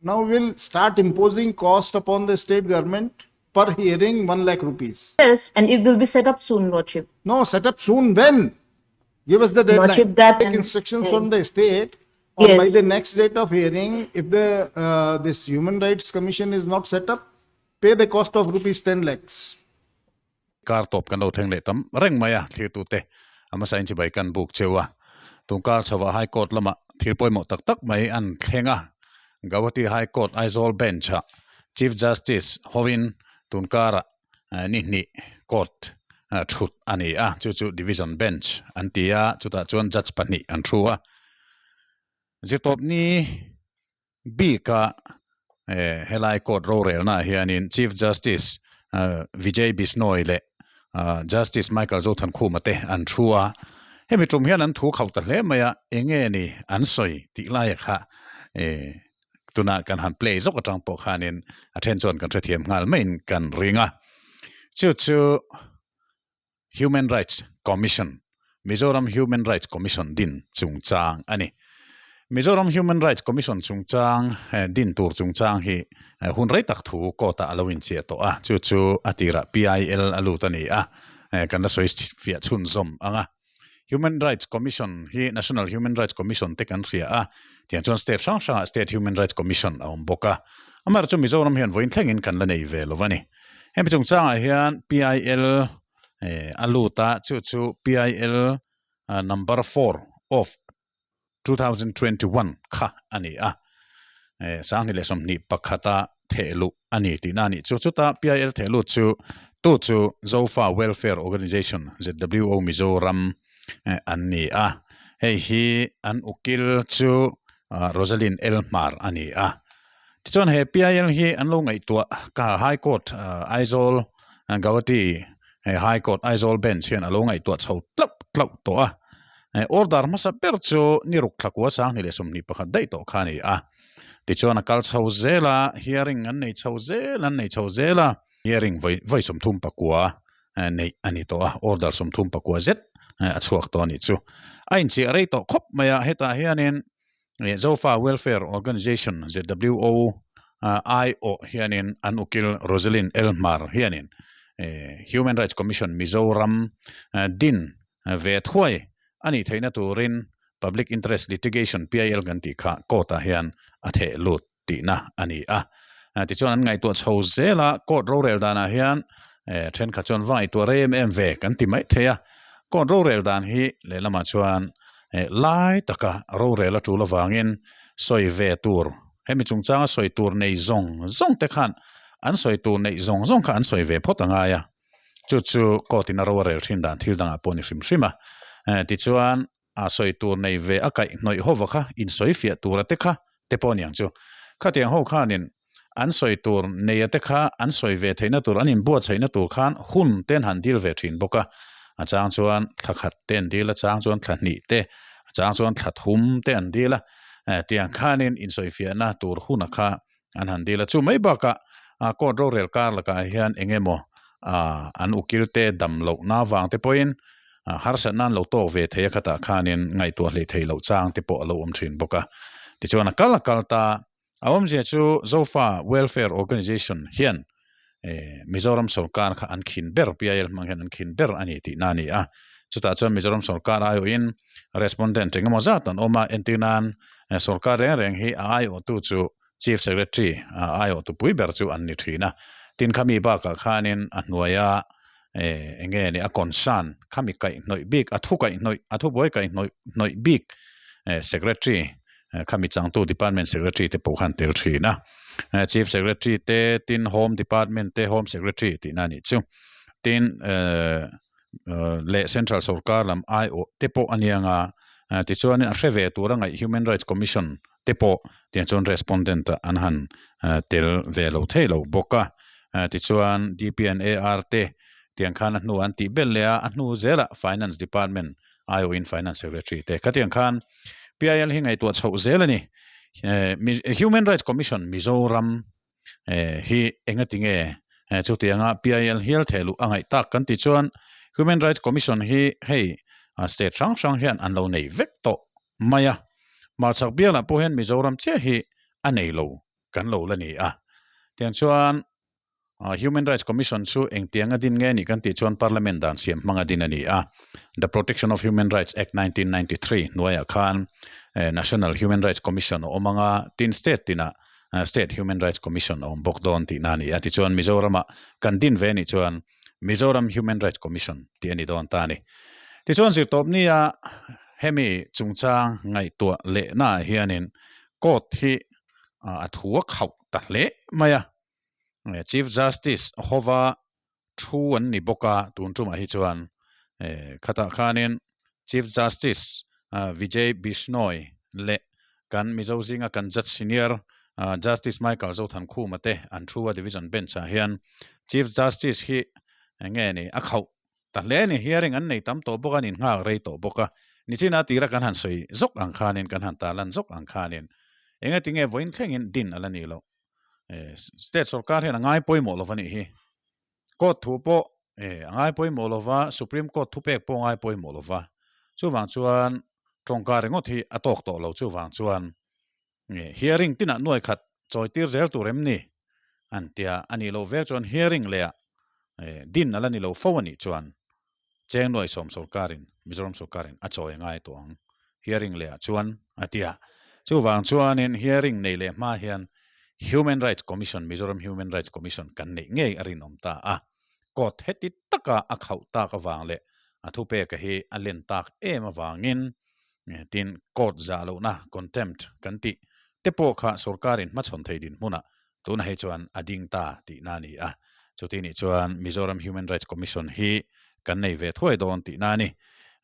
Now we'll start imposing cost upon the state government per hearing 1 lakh rupees. Yes, and it will be set up soon, Lordship. No, set up soon when? Give us the deadline. Lordship, that Take and- instructions from the state or Yes. by the next date of hearing, if the this Human Rights Commission is not set up, pay the cost of rupees 10 lakhs. Kar tawp kan lo thleng leh tam reng mai a, thirtute a hmasa in chibai kan buk cheu a. Tungkar chhoah High Court lamah thil pawimawh tak tak mai an thleng a, Gauhati High Court Aizawl Bench-ah Chief Justice hovin tunkarah ni hnih court thut a ni a, chu chu Division Bench an ti a, chutah chuan Judge pahnih an thu a. Zirtawpni bika helai court rorelnaah hianin Chief Justice Vijay Bishnoi leh Justice Michael Zothankhuma te an thu a, hemi tum hian an thu khauh ta hle mai a, enge ni an sawi tih laia kha tunah kan han play zawk atang pawh khanin a then chuan kan hrethiam nghal maiin kan ring a, chu chu Human Rights Commission, Mizoram Human Rights Commission din chungchang a ni. Mizoram Human Rights Commission chungchang din tur chungchang hi hun rei tak thu court-ah a lo inchiah tawh a, chu chu a tirah PIL a lut a ni a, kan la sawi fiah chhunzawm ang a. Human Rights Commission hi National Human Rights Commission te kan hria a, tiang chuan state hrang hrangah State Human Rights Commission a awm bawk a, amaherawhchu Mizoram hian vawiin thlengin kan la nei ve lo a ni. Hemi chungchangah hian PIL a lut a, chu chu PIL number 4 of 2021 kha a ni a, 2021 a theh luh a ni tihna a nih chu. Chuta PIL theh lut chu tu chu Zofa Welfare Organization, ZWO Mizoram an ni a, hei hi an ukil chu Rosaline Elhmar a ni a. Tichuan he PIL hi an lo ngaihtuah ka High Court Aizawl Gauhati High Court Aizawl Bench hian a lo ngaihtuah chho tlauh tlauh tawh a. Order hmasa ber chu ni ruk thlakua 2021 daih tawh kha a ni a. Tichuan a kal chho zel a, hearing an nei chho zel an nei chho zel a. Hearing vawi vawi 39 neih a ni tawh a, order 39 zet a chhuak tawh a nih chu. A inchiah rei tawh khawp mai a, hetah hianin Zofa Welfare Organization, ZWO, aiawh hianin an ukil Roselyn Elhmar hianin Human Rights Commission Mizoram din ve thuai a nih theihna turin Public Interest Litigation, PIL, kan tih kha court-ah hian a theh lut tihna a ni a. Tichuan an ngaihtuah chho zel a, court rorel danah hian thenkhat chuan va ngaihtuah rei em em ve kan ti mai thei a. Court rorel dan hi lehlamah chuan lai taka rorel a tul avangin sawi ve tur, hemi chungchanga sawi tur nei zawng zawng te khan an sawi tur neih zawng zawng kha an sawi ve phawt a ngai a. Chu chu court in a ro a rel thin dan thil dangah pawh a ni hrim hrim a. Tichuan a sawi tur nei ve a kaih hnawih hova kha insawi fiah tura te kha te pawh a ni ang chu. Khatiang ho khanin an sawi tur neia te kha an sawi ve theihna tur, an inbuatsaihna tur khan hun te an han dil ve thin bawk a. A chang chuan thla khat te an dil a, chang chuan thla hnih te, a chang chuan thla thum te an dil a. Tiang khanin insawifiahna tur huna kha an han dil a. Chu mai bakah court rorel kar lakah hian eng emaw an ukil te dam lohna avang te pawhin harsatna an lo tawk ve thei a, khatah khanin ngaihtuah hleih theih loh chang te pawh a lo awm thin bawk a. Tichuan a kal a kal ta. A awmzia chu Zofa Welfare Organization hian Mizoram sorkar kha an khin ber, PIL hmang hian an khin ber a ni tihna a ni a. Chutah chuan Mizoram sorkar aiawhin respondent engemaw zat an awm a, entir nan sorkar reng reng hi a aiawhtu chu Chief Secretary aiawhtu pui ber chu an ni thin a. Tin khami bakah khanin a hnuaia enge ni a concern khami kaihhnawih bik, a thu kaihhnawih, a thubuai kaihhnawih hnawih bik Secretary Khami changtu Department Secretary te pawh khan tel thin a. Chief Secretary te, tin Home Department te Home Secretary tihna a nih chu. Tin leh Central Sorkar lam aiawh te pawh a nia nga. Tichuanin a hre ve tura ngaih Human Rights Commission te pawh tiang chuan respondent ah an han tel ve lo thei lo bawk a. Tichuan DPNAR te tiang khan a hnu an tih belh leh a, a hnu zelah Finance Department aiawhin Finance Secretary te khatiang khan PIL hi ngaihtuah chhoh zel a ni. Human Rights Commission Mizoram hi engati nge chutianga PIL hial theh luh a ngaih tak kan tih chuan Human Rights Commission hi hei state hrang hrang hian an lo nei vek tawh mai a. Hmarchhak bialah pawh hian Mizoram chiah hi a nei lo. kan lo la ni a. Tiang chuan Human Rights Commission chu engtianga din nge nih kan tih chuan Parliament dan siam hmanga din a ni a. The Protection of Human Rights Act 1993 hnuaiah khan National Human Rights Commission a awm anga tin state tinah State Human Rights Commission a awm bawk dawn tihna a ni a. Tichuan Mizorama kan din ve nih chuan Mizoram Human Rights Commission tih a ni dawn ta a ni. Tichuan zirtawpnia hemi chungchang ngaihtuah lehnaah hianin court hi a thu a khauh ta hle mai a. Chief Justice hova thu an ni bawk a, tun tumah hi chuan khatah khanin Chief Justice Vijay Bishnoi leh kan Mizo zinga kan Judge Senior Justice Michael Zothankhuma te an thu a Division Bench ah hian Chief Justice hi enge ni a khauh ta hle a ni. Hearing an nei tam tawh bawk a, an innghak rei tawh bawk a. Nichina tira kan han sawi zawk ang khanin, kan han tarlan zawk ang khanin engatinge vawiin thlengin din a la ni loh. State sorkar hian a ngai pawimawh lo a nih hi. Court thu pawh a ngai pawimawh lo va, Supreme Court thupek pawh a ngai pawimawh lo va. Chuvang chuan tawngka ringawt hi a tawk tawh lo. Chuvang chuan hearing tinah nuai khat chawi tir zel tur em ni? An tia a nih loh vek chuan hearing leh ah din a la ni lo fo a nih chuan Cheng nuai sawm sorkarin, Mizoram sorkarin a chawi ngai tawh ang hearing leh ah chuan a ti a. Chuvang chuanin hearing nei leh hma hian Human Rights Commission, Mizoram Human Rights Commission kan neih ngei a rinawm ta a. Court heti taka a khauh tak avang leh a thupeka hi a len tak em avangin tin court zah lohna, contempt, kan tih te pawh kha sorkarin hmachhawn thei dinhmunah Tunah hi chuan a ding ta tihna a ni a, chuti nih chuan Mizoram Human Rights Commission hi kan nei ve thuai dawn tihna a ni.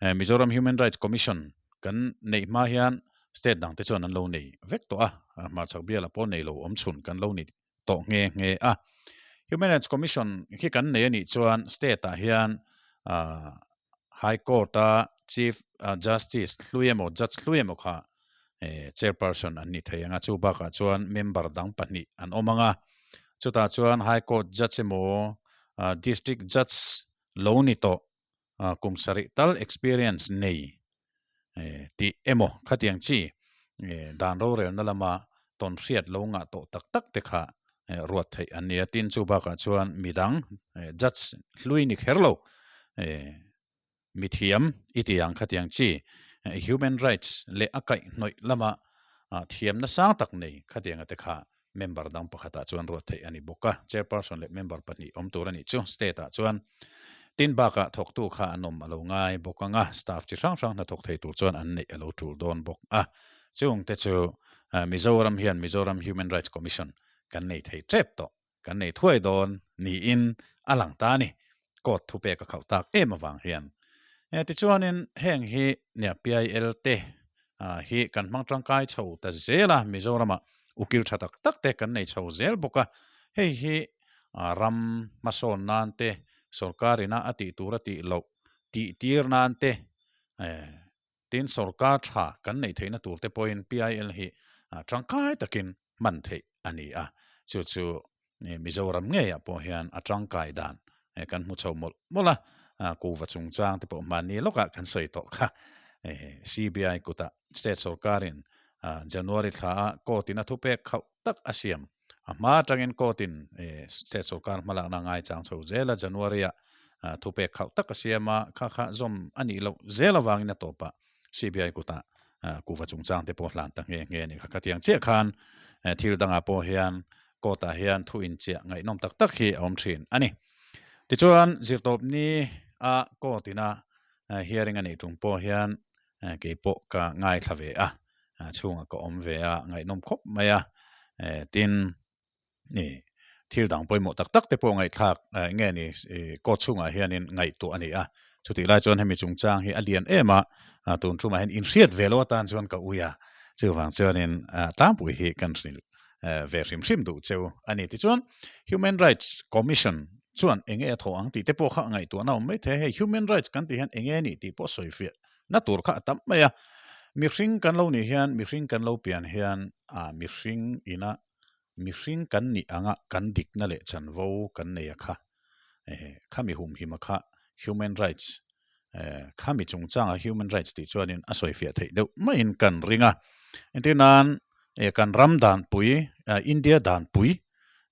Mizoram Human Rights Commission kan neih hma hian state dangte chuan an lo nei vek tawh a, hmarchhak bialah pawh nei lo awm chhun kan lo ni tawh nghe nghe a. Human Rights Commission hi kan nei a nih chuan state ah hian High Court a Chief Justice hlui emaw Judge hlui emaw kha Chairperson an ni thei ang a, chu bakah chuan member dang pahnih an awm ang a, chutah chuan High Court Judge emaw District Judge lo ni tawh kum sarih tal experience nei tih emaw khatiang chi dan rorelna lama tawnhriat lo ngah tawh tak tak te kha ruat theih an ni a, tin chu bakah chuan midang judge hlui ni kher lo mithiam i ti ang khatiang chi human rights leh a kaihhnawih lama thiamna sang tak nei khatianga te kha member dang pakhatah chuan ruat theih a ni bawk a, chairperson leh member pahnih awm tur a nih chu state ah chuan tin bakah thawktu kha an awm a lo ngai bawk ang a, staff chi hrang hrang hnathawk thei tur chuan an neih a lo tul dawn bawk a, chung te chu Mizoram hian Mizoram Human Rights Commission kan nei thei tep tawh, kan nei thuai dawn niin a lang ta a ni, court thupek a khauh tak em avang hian. Tichuanin heng hi nia PIL te hi kan hmang tangkai chho ta zel a, Mizoramah ukil tha tak tak te kan nei chho zel bawk a, hei hi ram hmasawn nan te, sorkar ina a tih tur a tih loh tih tir nan te, tin sorkar tha kan neih theihna tur te pawhin PIL hi tangkai takin hman theih a ni a, chu chu Mizoram ngeiah pawh hian a tangkai dan kan hmu chho mawlh mawlh a, kuva chungchang te pawh hmanni lawkah kan sawi tawh kha. CBI kutah state sorkarin January thlaah court in a thupek khauh tak a siam. A hma atangin court in state sorkar hmalakna ngaichang chho zel a, January ah thupek khauh tak a siam a, kha kha zawm a nih loh zel avangin a tawpah CBI kutah kuva chungchang te pawh hlan ta nghe nghe a ni kha. Khatiang chiah khan thil dangah pawh hian court ah hian thu inchiah ngaihnawm tak tak hi a awm thin a ni. Tichuan zirtawpni a court ina hearing a nih tum pawh hian kei pawh ka ngaithla ve a, chhungah ka awm ve a, ngaihnawm khawp mai a, tin Ni, thil dang pawimawh tak tak te pawh ngaihthlak nge ni court chhungah hianin ngaihtuah a ni a, chutih lai chuan hemi chungchang hi a lian em a, tun tumah hian inhriat ve lo atan chuan ka ui a, chuvang chuanin tlangpui hi kan hrilh ve hrim hrim duh cheu a ni. Tichuan Human Rights Commission chuan enge a thawh ang tih te pawh kha ngaihtuahna awm mai thei a, hei Human Rights kan tih hian enge nih tih pawh sawi fiah na tur kha a tam mai a, mihring kan lo nih hian mihring kan lo pian hian mihring ina Mihring kan nih anga kan dikna leh chanvo kan nei a kha, khami humhim a kha human rights, khami chungchanga human rights tih chuanin a sawifiah theih deuh maiin kan ring a. Entir nan Kan ram danpui, India danpui,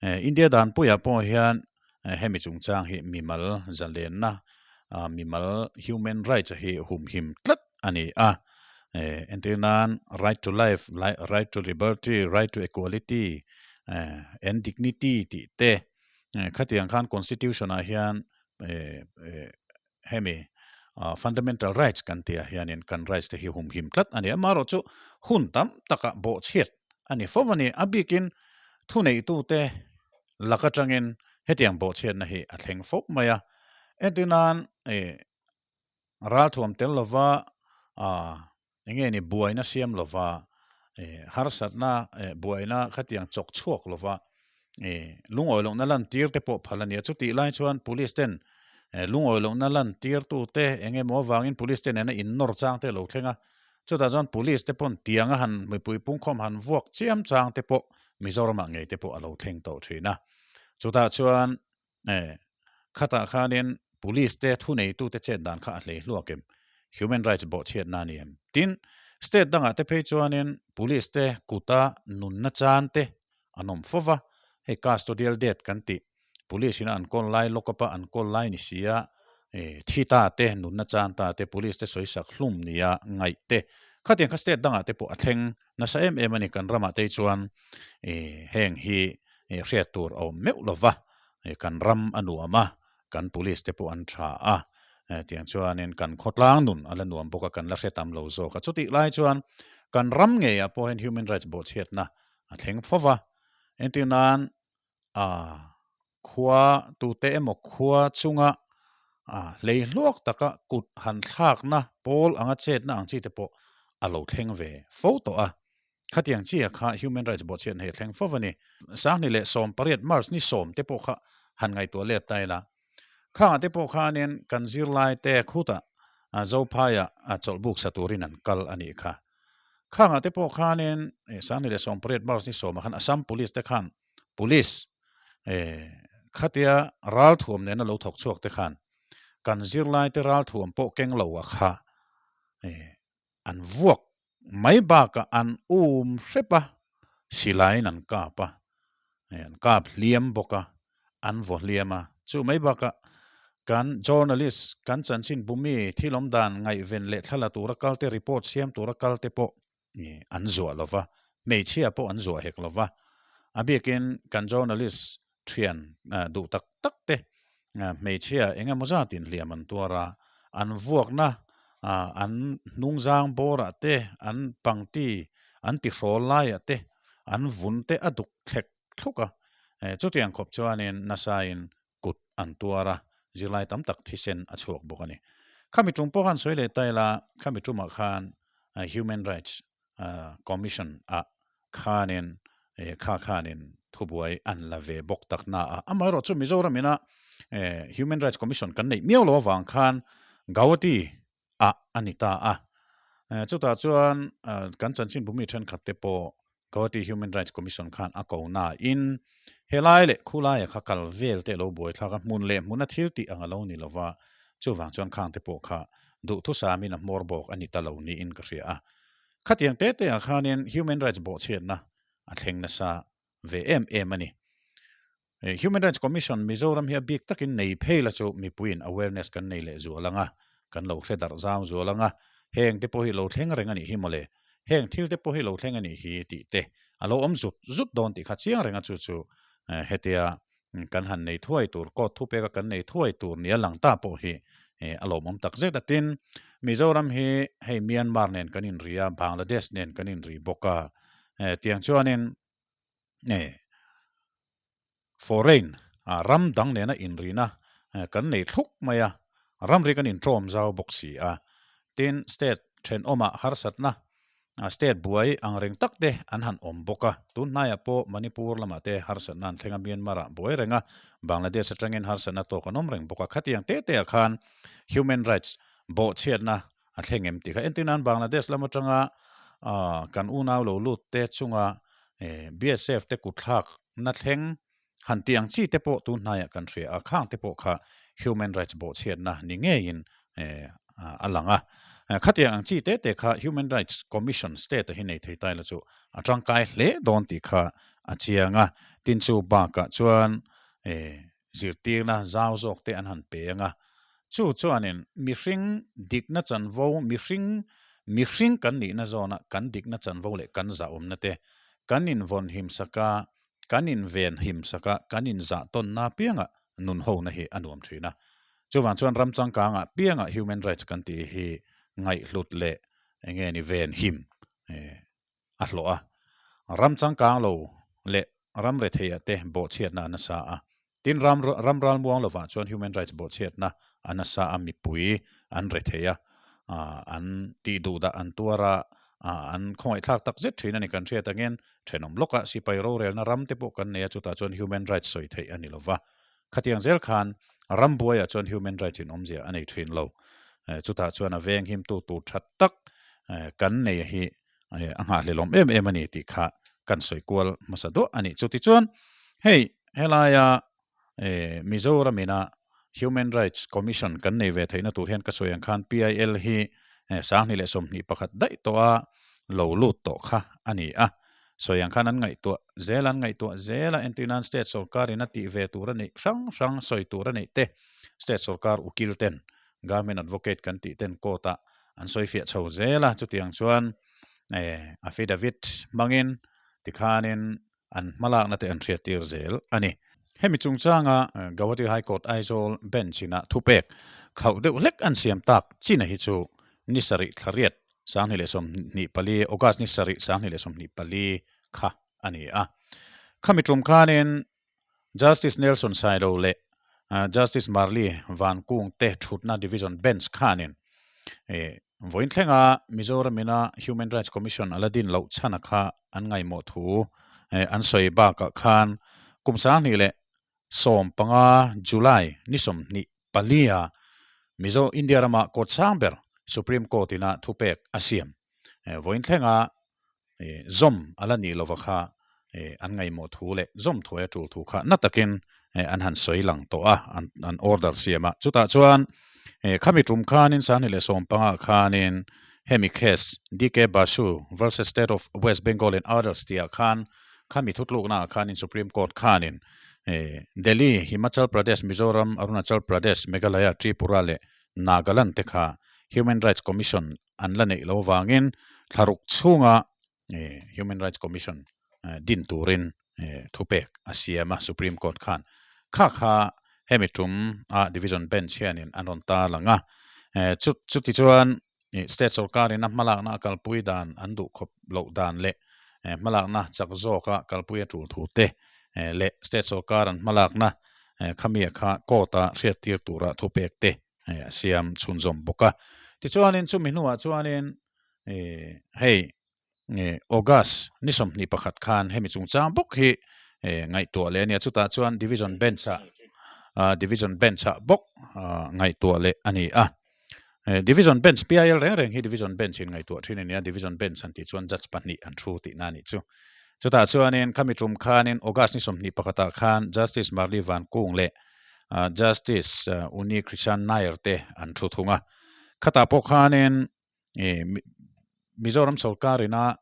India danpuiah pawh hian hemi chungchang hi mimal zalenna, mimal human rights hi humhim tlat a ni a. Entir nan right to life, right to liberty, right to equality and dignity tih te khatiang khan constitution ah hian hemi fundamental rights kan tih ah hianin kan rights te hi humhim tlat a ni. Amaherawh chu hun tam takah bawhchhiat a ni fo a ni. A bikin thuneitute lak atangin hetiang bawhchhiatna hi a thleng fo mai a. Entir nan ralthuam tel lova eng nge ni buaina siam lova harsatna buaina khatiang chawk chhuak lova lungawi lohna lan tir te pawh phal a ni a. Chutih lai chuan police ten lungawi lohna lan tir tu te eng emaw avangin police te nena in nawr chang te a lo thleng a. Chutah chuan police te pawn tianga han mipui pungkhawm han vuak chiam chang te pawh Mizoramah ngei te pawh a lo thleng tawh thin a. Chutah chuan Khatah khanin Police te thuneitute chet dan kha a hlei hluak em? Human rights bawhchhiatna a ni em? Tin, state dangah te phei chuanin Police te kuta nunna chan te an awm fo va, hei custodial death kan tih, Police ina an kawl lai, lock up a an kawl lai ni sia, thi ta te, nunna chan ta te, Police te sawisak hlum nia ngaih te, khatiang kha state dangah te pawh a thleng nasa em em a ni. Kan ramah te hi chuan heng hi hriat tur a awm meuh lo va, kan ram a nuam a, kan police te pawh an tha a, tiang chuanin kan khawtlang nun a la nuam bawk a, kan la hre tam lo zawk a. Chutih lai chuan kan ram ngeiah pawh hian human rights bawhchhiatna a thleng fo va, entir nan khua tute emaw khua chunga hlei hluak taka kut han thlakna pawl anga chetna ang chi te pawh a lo thleng ve fo tawh a. Khatiang chiah kha human rights bawhchhiatna hi a thleng fo a ni. Sanghnih leh 18 March ni sawm te pawh kha han ngaihtuah let ta ila. Khangah te pawh khanin kan zirlai te khutah Zophaiah chawlhbuk sa turin an kal a nih kha. Khangah te pawh khanin 2018 March ni sawmah khan Assam Police te khan Police khatia ralthuam nena lo thawk chhuak te khan kan zirlai te ralthuam pawh keng lo a kha an vuak mai bakah an um hrep a, silaiin an kap a, an kap hliam bawk a, an vaw hliam a. Chu mai bakah kan journalist, kan chanchin bumi thil awm dan ngaihven leh thla la tura kal te, report siam tura kal te pawh an zuah lo va, hmeichhia pawh an zuah hek lo va. A biakin kan journalist thian duh tak tak te hmeichhia eng emaw zatin hliam an tuar a, an vuakna an hnungzang bawrah te, an pangti an tihrawl laiah te, an vun te a duk thlek thluk a, chutiang khawp chuanin nasain kut an tuar a, zirlai tam tak thisen a chhuak bawk a ni. Khami tum pawh khan sawi leh ta ila, khami tumah khan Human Rights Commission ah khanin kha khanin thubuai an la ve bawk tak na a. Amaherawh chu Mizoram ina Human Rights Commission kan neih miau lo avang khan Gauhati ah a ni ta a. Chutah chuan kan chanchin bumi thenkhat te pawh Gauhati Human Rights Commission khan a ko na in helai leh khulaia kha kal vel te lo buai thlak a, hmun leh hmuna thil tih ang a lo ni lova, chuvang chuan khang te pawh kha duhthusamin a hmawr bawk a ni ta lo niin ka hria a. Khatiang te te ah khanin human rights bawhchhiatna a thleng nasa ve em em a ni. Human Rights Commission Mizoram hi a bik takin nei phei la chu mipuiin awareness kan nei leh zual ang a, kan lo hre darh zau zual ang a, heng te pawh hi lo thleng reng a nih hi mawle, heng thil te pawh hi lo thleng a nih hi tih te a lo awm zut zut dawn tih kha chiang reng a chu chu hetia kan han nei thuai tur, court thupeka kan nei thuai tur nia lang ta pawh hi a lawmawm tak zet a. Tin, Mizoram hi hei Myanmar nen kan inri a, Bangladesh nen kan inri bawk a, tiang chuanin foreign ram dang nena inrina kan nei thluk mai a, ramri kan inṭawm zau bawk si a. Tin, state thenawmah harsatna State buai ang reng tak te an han awm bawk a, tun hnaiah pawh Manipur lamah te harsatna an thleng a, Myanmar ah buai reng a, Bangladesh atangin harsatna tawk an awm reng bawk a, khatiang te te ah khan human rights bawhchhiatna a thleng em tih kha entir nan Bangladesh lam atanga kan unau lo lut te chunga BSF te kutthlak na thleng Han tih ang chi te pawh tun hnaiah kan hria a, khang te pawh kha human rights bawhchhiatna ni ngeiin a lang a. Khatiang ang chi te te kha Human Rights Commission state a hi nei thei ta ila chu a tangkai hle dawn tih kha a chiang a. Tin chu bakah chuan zirtirna zau zawk te an han pe ang a. Chu chuanin mihring dikna chanvo, mihring mihring kan nihna zawna kan dikna chanvo leh kan zahawmna te kan invawn himsak a, kan inven himsak a, kan inzah tawnna apiangah nun hona hi a nuam thin a. Chuvang chuan ram changkangah piangah human rights kan tih hi ngaihhlut leh enge ni ven him a hlawh a. Ram changkang lo leh ram retheiah te bawhchhiatna a nasa a. Tin ram ram ralmuang lovah chuan human rights bawhchhiatna a nasa a, mipui an rethei a, an tih duh dah an tuar a, an khawngaihthlak tak zet thin a ni kan hriat angin thenawm lawkah sipai rorelna ram te pawh kan nei a, chutah chuan human rights sawi theih a ni lova. Khatiang zel khan ram buaiah chuan human rights in awmzia a nei thin lo. Chutah chuan a veng himtu tur that tak kan nei hi a nghahhlelawm em em a ni tih kha kan sawi kual hmasa duah a ni. Chutichuan hei helaia Mizoram ina Human Rights Commission kan nei ve theihna tur hian ka sawi ang khan PIL hi 2021 daih tawha lo lut tawh kha a ni a. Sawi ang khan an ngaihtuah zel an ngaihtuah zel a, entirnan state sorkar in a tih ve tur a neih hrang hrang sawi tur a neih te, state sorkar ukil ten, government advocate kan tih ten court ah an sawi fiah chho zel a, chutiang chuan affidavit hmangin tikhanin an hmalakna te an hriattir zel a ni. Hemi chungchanga Gauhati High Court Aizawl Bench ina thupek khauh deuh hlek an siam tak china hi chu ni sarih thlariat 2024, August ni sarih 2024 kha a ni a. Khami tum khanin Justice Nelson Sailo leh Justice Marli Van Kung te thutna Division Bench khanin vawiin thlenga Mizoram ina Human Rights Commission a la din loh chhana kha an ngaihmawh thu an sawi bakah khan kum 2015 July ni 24 a Mizo India rama court sang ber Supreme Court ina thupek a siam vawiin thlenga zawm a la nih lova kha an ngaihmawh thu leh zawm thuai a tul thu kha na takin an han sawi lang tawh a, an order siam a. Chutah chuan khami tum khanin 2015 khanin hemi case DK Basu versus State of West Bengal and others tihah khan khami thutluknaah khanin Supreme Court khanin Delhi, Himachal Pradesh, Mizoram, Arunachal Pradesh, Meghalaya, Tripura leh Nagaland te kha Human Rights Commission an la neih lo avangin thlaruk chhunga Human Rights Commission din turin thupek a siam a Supreme Court khan. Kha kha hemi tum a Division Bench hianin an rawn tar lang a. Chuti chuan State sorkarin a hmalakna a kalpui dan an duh khawp loh dan leh hmalakna chak zawka kalpui a tul thu te leh State sorkar an hmalakna khamia kha court-a hriattir tura thupek te a siam chhunzawm bawk a. Tichuanin chumi hnuah chuanin hei August ni 21 khan hemi chungchang bawk hi ngaihtuah leh a ni a, chutah chuan Division Bench-ah Division Bench-ah bawk ngaihtuah leh a ni a. Division Bench PIL reng reng hi Division Bench in ngaihtuah thin a ni a, Division Bench an tih chuan Judge pahnih an thu tihna a nih chu. Chutah chuanin khami tum khanin August ni 21 khan Justice Marli Van Kung leh Justice Unni Krishan Nair te an thu thung a. Khatah pawh khanin Mizoram sorkar ina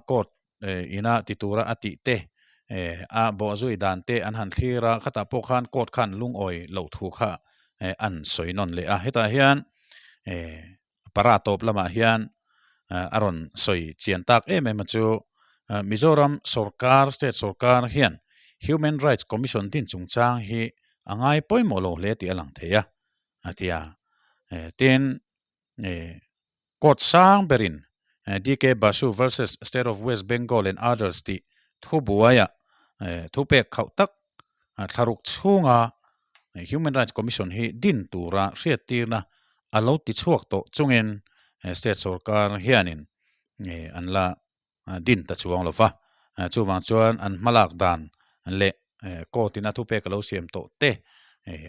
court ina ti tura a tih te a bawhzui dan te an han thlir a, khatah pawh khan court khan lungawi loh thu kha an sawi nawn leh a. Hetah hian para tawp lamah hian a rawn sawi chian tak em em a chu Mizoram sorkar, state sorkar hian Human Rights Commission din chungchang hi a ngai pawimawh lo hle tih a lang thei a, a ti a. Tin, court sang berin DK Basu versus State of West Bengal and others tih thubuaiah thupek khauh tak thlaruk chhunga Human Rights Commission hi din tura hriattirna a lo ti chhuak tawh chungin state sorkar hianin an la din ta chuang lo va. Chuvang chuan an hmalak dan leh court in a thupek a lo siam tawh te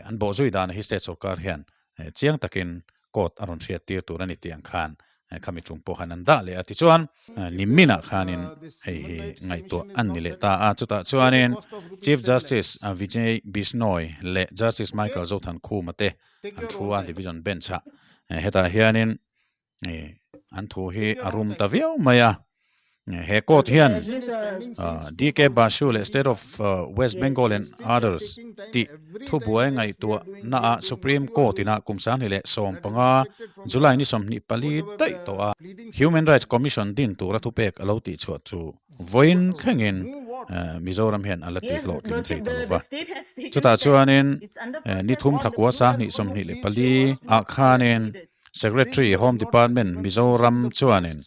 an bawhzui dan hi state sorkar hian chiang takin court a rawn hriattir tur a ni tih ang khan khami tum pawh han an dah leh a. Tichuan niminah khanin hei hi ngaihtuah an ni leh ta a. Chutah chuanin Chief Justice Vijay Bishnoi leh Justice Michael Zothankhuma te an thu a Division Bench-ah hetah hianin. An thu hi a rum ta viau mai a. He court hian DK Basu leh State of West Bengal and others tih thubuai ngaihtuah naah Supreme Court ina kum 2015 July ni 24 daih tawh a Human Rights Commission din tura thupek a lo tihchhuah chu vawiin thlengin Mizoram hian a la ti hlawhtling thei ta lova. Chutah chuanin ni thum thla kua 2024 ah khanin Secretary Home Department Mizoram chuanin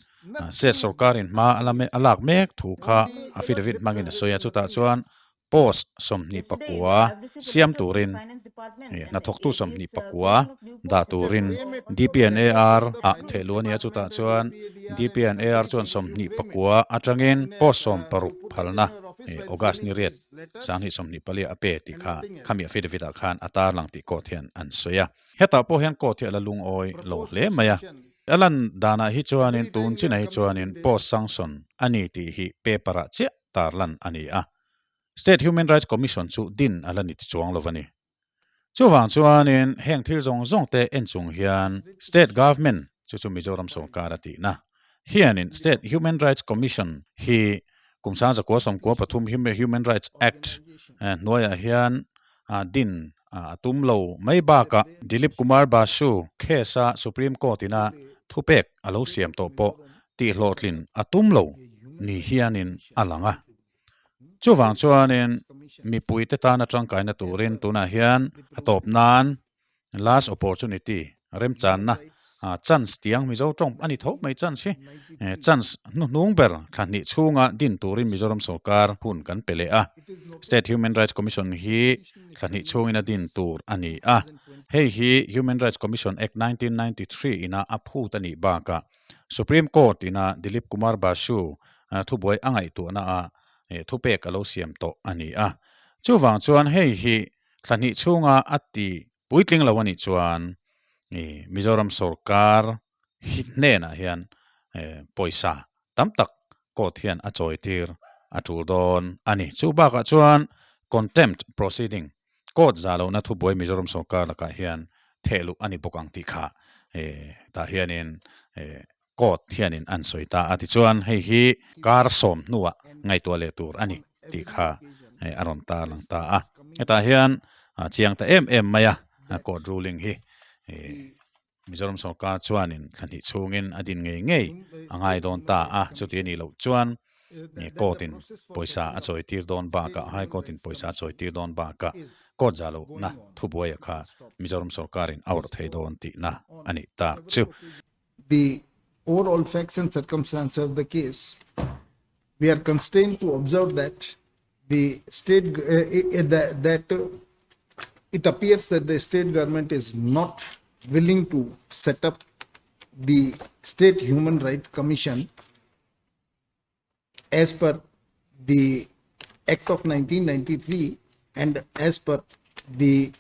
State sorkarin hma a lak mek thu kha affidavit hmangin a sawi a, chutah chuan post 29 siam turin hnathawktu 29 dah turin DPNAR ah thehluh a ni a, chutah chuan DPNAR chuan 29 atangin post 60 phalna August ni riat 2024 a pe tih kha khami affidavit ah khan a tarlang tih court hian an sawi a. Hetah pawh hian court hi a la lungawi lo hle mai a. A lan danah hi chuanin tun chinah hi chuanin post sanction a ni tih hi paper ah chiah tar lan a ni a. State Human Rights Commission chu din a la ni ti chuang lo a ni. Chuvang chuanin heng thil zawng zawng te en chung hian State Government, chu chu Mizoram sorkar a tihna, hianin State Human Rights Commission hi kum 1993 Human Rights Act hnuaiah hian din a tum lo mai bakah Dilip Kumar Basu case-a Supreme Court-ina thupek a lo siam tawh pawh tihhlawhtlin a tum lo ni hianin a lang a. Chuvang chuanin mipuite tana tangkaina turin tunah hian a tawp nan Last opportunity, remchanna, chance tiang Mizo tawng a ni tho mai chance hi. Chance hnuhnung ber thla hnih chhunga din turin Mizoram sorkar hun kan pe leh a. State Human Rights Commission hi thla hnih chhungin a din tur a ni a. Hei hi Human Rights Commission Act 1993 ina a phut a nih bakah Supreme Court ina Dilip Kumar Basu thubuai a ngaihtuahna ah thupek a lo siam tawh a ni a. Chuvang chuan hei hi Thla hnih chhunga a ti puitling lo a nih chuan Mizoram sorkar hi hnenah hian pawisa tam tak court hian a chawitir a tul dawn a ni. Chu bakah chuan contempt proceeding court za lohna thubuai Mizoram sorkar lakah hian thehluh a ni bawk ang tih kha tah hianin Court hianin an sawi ta a, tichuan hei hi kar sawm hnuah ngaihtuah leh tur a ni tih kha a rawn tarlang ta a. Hetah hian chiang ta em em mai a court ruling hi Mizoram sorkar chuanin thla hnih chhungin a din ngei ngei a ngai dawn ta a, chuti a nih loh chuan court in pawisa a chawi tir dawn bakah High Court in pawisa a chawi tir dawn bakah court za lohna thubuaia kha Mizoram sorkarin a awrh thei dawn tihna a nih tak chu. the overall facts and circumstances of the case, we are constrained to observe that the state uh, that, that uh, it appears that the state government is not willing to set up the state human rights commission as per the act of 1993 and as per the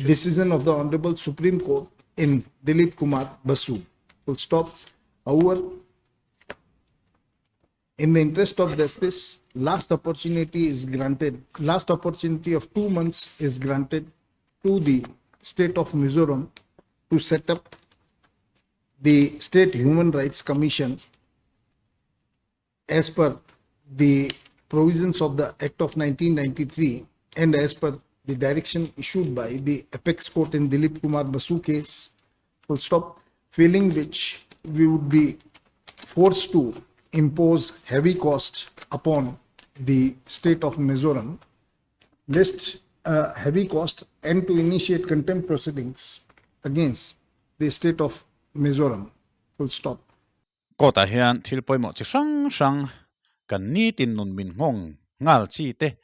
decision of the Honorable Supreme Court in Dilip Kumar Basu. Full stop. However, in the interest of justice, last opportunity is granted, last opportunity of 2 months is granted to the state of Mizoram to set up the State Human Rights Commission as per the provisions of the Act of 1993 and as per the direction issued by the Apex Court in Dilip Kumar Basu case, full stop, failing which we would be forced to impose heavy cost upon the state of Mizoram, lest heavy cost and to initiate contempt proceedings against the state of Mizoram, full stop. Court ah hian thil pawimawh chi hrang hrang kan nitin nun min nghawng nghal chi te,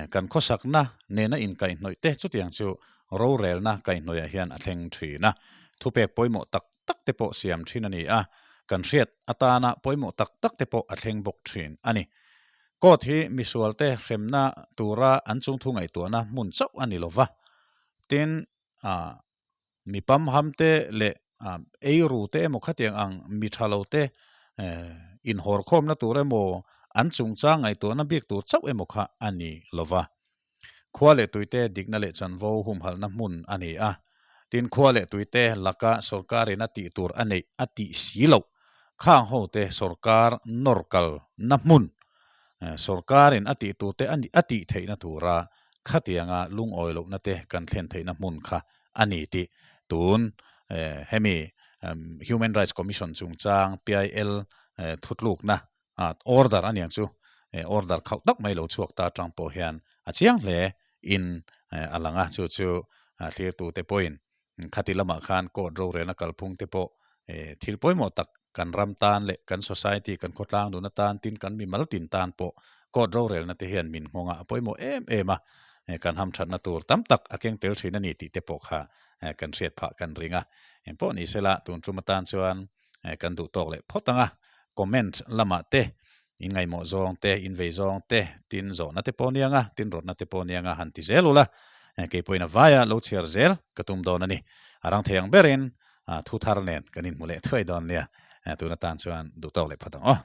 kan khawsakna nena inkaihhnawih te chutiang chu rorelna kaihhnawih ah hian a thleng thin a. Thupek pawimawh tak tak te pawh siam thin a ni a, kan hriat atana pawimawh tak tak te pawh a thleng bawk thin a ni. Court hi misualte hremna tura an chungthu ngaihtuahna hmun chauh a ni lova, tin, Mi pamham te leh eiru te emaw khatiang ang mi tha lo te inhawrkhawmna tur emaw an chungchang ngaihtuahna bik tur chauh emaw kha a ni lo va. Khua leh tuite dikna leh chanvo humhalhna hmun a ni a. Tin khua leh tuite laka sorkarin a tih tur a neih a tih si loh khang hote sorkar nawr kal na hmun sorkarin a tih tur te a tih theihna tura khatianga lungawi lohna te kan thlen theihna hmun kha a ni tih tun hemi Human Rights Commission chungchang PIL thutlukna order a niang chu order khauh tak mai lo chhuak ta atang pawh hian a chiang hle in a lang a, chu chu thlirtute pawhin khati lamah khan court rorelna kalphung te pawh thil pawimawh tak kan ram tan leh kan society kan khawtlang dun atan tin kan mimal tin tan pawh court rorelna te hian min nghawng a, a pawimawh em em a, kan hamthatna tur tam tak a keng tel thin a ni tih te pawh kha kan hriat phah kan ring a, engpawh ni sela tun tum atan chuan kan duh tawk leh phawt ang a, comment lamah te in ngaihmawh zawng te, in vei zawng te, tin zawhna te pawh niang a, tin rawtna te pawh niang a han ti zel ula, kei pawhin a vaia lo chhiar zel ka tum dawn a ni. A rang thei ang berin thu thar nen kan inhmu leh thuai dawn nia, tun atan chuan duh tawk leh phawt ang aw.